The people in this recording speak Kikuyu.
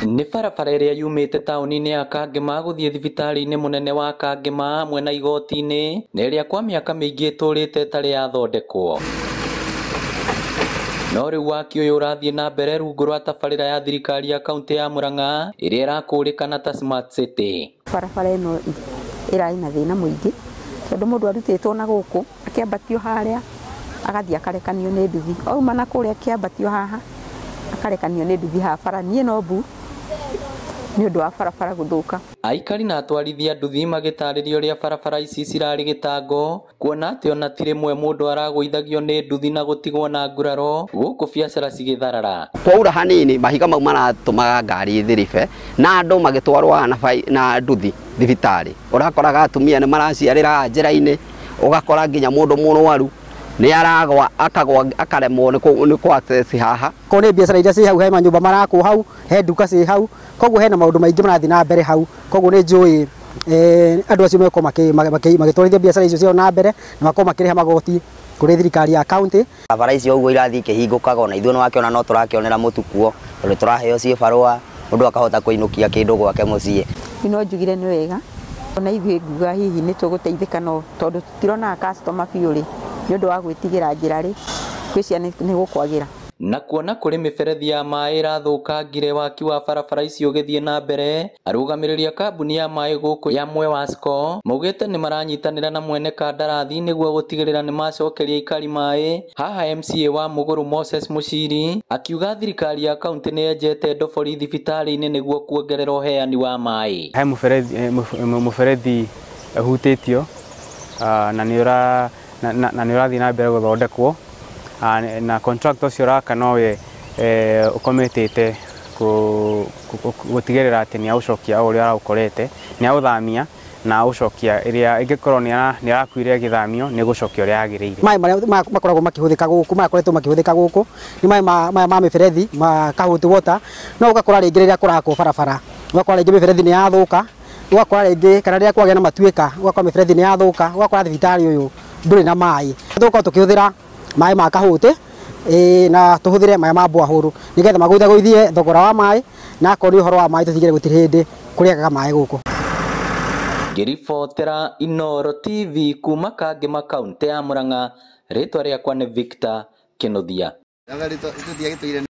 Nĩ barabara ĩrĩa yumĩte taũni-inĩ ya Kangema gũthiĩ thibitarĩ-inĩ mũnene wa Kangema hamwe na igoti-inĩ, na ĩrĩa kwa mĩaka mĩingĩ ĩtũrĩte ĩtarĩ yathondekwo. No rĩu waki ũyũ ũrathiĩ na mbere rungu rwa tabarĩra ya thirikari ya kaunti ya Murang'a ĩrĩa ĩrakũrĩkana ta Smart City. Barabara ĩno ĩrarĩ na thĩna mũingĩ tondũ mũndũ arutĩtwo na gũkũ akĩambatio harĩa agathiĩ akarekanio nĩ nduthi, auma na kũrĩa akĩambatio haha akarekanio nĩ nduthi haha bara. Niĩ no mbu nĩ ũndũ wa barabara gũthũka. Aikari na atwarithia nduthi magĩtarĩria ũrĩa barabara ici cirarĩ gĩtango, kuona atĩ ona ti rĩmwe mũndũ aragũithagio nĩ nduthi na gũtigwo na nguraro gũkũ biacara cigĩtharara. Kwaura hanini mahiga mau maratũmaga ngari ithiribe na andũ magĩtwarwo na nduthi thibitarĩ. Ũrakoraga atumia nĩ maraciarĩra njĩra-inĩ, ũgakora nginya mũndũ mũrwaru nĩ aragwa akagwa akaremwo nĩ kũ access haha. Ko nĩ biacara iria ciĩ hau, he manyũmba marakwo hau, he nduka ciĩ hau, koguo hena maũndũ maingĩ marathiĩ na mbere hau. Koguo nĩ njũĩ andũ acio mekorwo magĩtwarithia biacara icio ciao na mbere na makorwo makĩrĩha magoti kũrĩ thirikari ya kaunti. Barabara icio ũguo irathiĩ ikĩhingũkaga ona ithuĩ nĩwakĩona no tũrakĩonera mũtu kuo tondũ tũraheo ciĩ barũa mũndũ akahota kũinũkia kĩndũ gwake mũciĩ. No njugire nĩ wega ona ithuĩ nguga hihi nĩ tũgũteithĩka, no tondũ tũtironaga customer biũ rĩ, nĩ ũndũ wa gwĩtigĩra njĩra rĩ, ngwĩciria nĩ gũkwagĩra. Na kuona kũrĩ mĩberethi ya maĩ ĩrathũkangire waki wa barabara icio ũgĩthiĩ na mbere, arũgamĩrĩri a kambuni ya maĩ gũkũ ya Mwewasco maugĩte nĩ maranyitanĩra na mwene kandarathi nĩguo gũtigĩrĩra nĩ macokeria aikari maĩ. Haha MCA wa Mũgũrũ Moses Mũciri akiuga thirikari ya kaunti nĩ yenjete ndobori thibitarĩ-inĩ nĩguo kuongerera ũheani wa maĩ. He mũberethi ũhutĩtio na nĩ ũrathiĩ na mbere gũthondekwo, na contractor ũcio ũraka nowe ũkometete gũtigĩrĩra atĩ nĩ aũcokia o ũrĩa araũkorete, nĩ aũthamia na aũcokia ĩrĩa ĩngĩkorwo nĩ arakuire ĩgĩthamio nĩ gũcokia ũrĩa yagĩrĩire. Maĩ marĩa makoragwo makĩhũthĩka gũkũ, makoretwo makĩhũthĩka gũkũ nĩ maĩ maya ma mĩberethi ma Kahuti Water, no ũgakora rĩngĩ rĩrĩa kũrakwo barabara ũgakora rĩngĩ mĩberethi nĩ yathũka, ũgakora rĩngĩ kana rĩrĩa kwagĩa na matuĩka ũgakora mĩberethi nĩ yathũka, ũgakora thibitarĩ ũyũ ndũrĩ na maĩ. Tũgũkorwo tũkĩhũthĩra maĩ ma Kahuti na tũhũthĩre maĩ ma bwahũrũ nĩgetha magũithagũithie thogora wa maĩ, na akorwo nĩ ũhoro wa maĩ tũtigĩre gũtirĩ hĩndĩ kũrĩagaga maĩ gũkũ. Ngĩribotera Inooro TV kuma Kangema kaunti ya Murang'a, rĩtwa rĩakwa nĩ Victor Kĩnuthia.